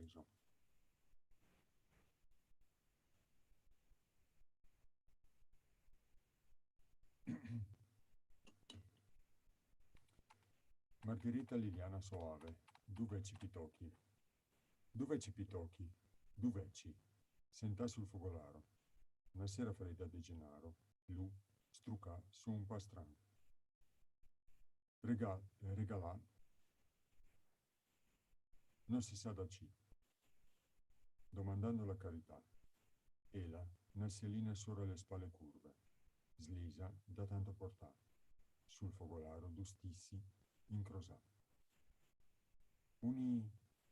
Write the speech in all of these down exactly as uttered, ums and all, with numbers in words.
Roso. Margherita Liliana Soave, Du veci pitochi. Du veci pitochi, du veci, sentà sul fogolaro. Na sera freda de genaro, lu strucà su un pastran. Rega-, regalà, no se sa da ci, domandando la carità. Ela, na selina sora le spale curve, slisa da tanto portà, sul fogolaro du stisi incrosà. Unì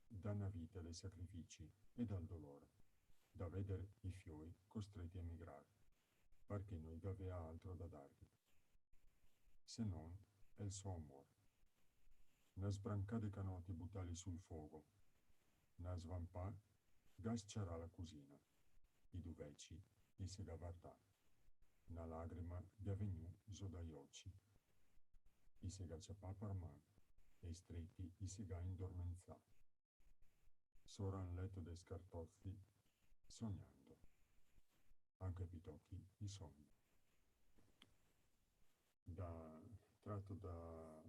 da na vita de sacrifici e dal dolor, da veder i fioi costreti a emigrar, parché no i gavea altro da darghe, se non el so amor. Na sbrancà de canoti butali sul fogo, na svampà ga sciarà la cusina, i du veci i se ga vardà, na lagrima ga vegnù zo dai oci, i se ga ciapà par man e streti i se ga indormenzà. Sora un leto de scartofi, sognando. Anca i pitochi i sogna. Da, tratto da